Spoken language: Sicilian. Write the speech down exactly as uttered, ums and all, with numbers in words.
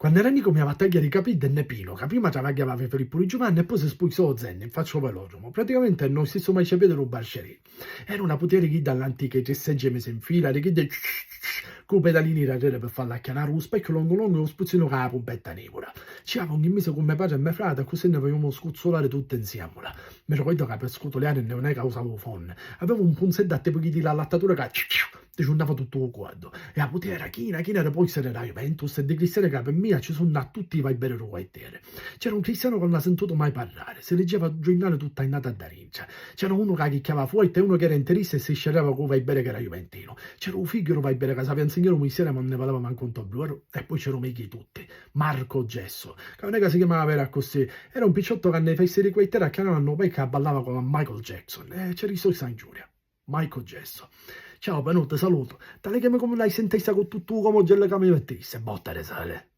Quannu era nicu mi avà a tagghiari i capiddi nne Pino, ca prima travagghiava pi Filippu di Giuvanni e poi si spuisò o Zenni, in faccia o velodromu, praticamente nno stissu marciapiedi du Barceri. Era una putiera chidda all'antica, i tristeggi misi in fila, di chiddi cu pedalini d'arreri pi fallu acchianari, u specchiu longu longu e u spuzzinu ca a pumpetta nivula. Ci java ogni misi cu me patri e me frati, accussì nni vuiamu scuzzulari tutti nsiemula. Mi ricordu ca pi scutuliari nni una causava u fonni. Aveva un punzeddu a tipu chiddi di l'allattatura ca ti ciunnava tuttu u cuoddu. E a putiera era china, china di poster dâ Juventus e di cristiani ca pi mia ci sunnu a tutti i vaiberi du quartieri. C'era un cristianu ca nun ha sintutu mai parrari, si liggiava u giurnali tutta a nata ddà dintra. C'era unu ca chicchiava fuorti e unu ch'era interista e si sciarriava cu u vaiberi ch'era juventinu. C'era u figghiu du vaiberi ca s'avia nsignari u mistieri ma nun ni valeva mancu un tobbiu, e poi c'era u megghiu di tutti, Marco Gesso, ca nun è ca si chiamava veru accussì, era un picciottu ca nni festi di quartieri acchianava nno parcu e abballava comu a Michael Jackson, e c'era i so San Giulia. Michael Gesso. Ciao Panù, ti salutu. Talichimi comu l'hai sintista cu tuttu u comu gellu ca mi mittisti, botta di sali.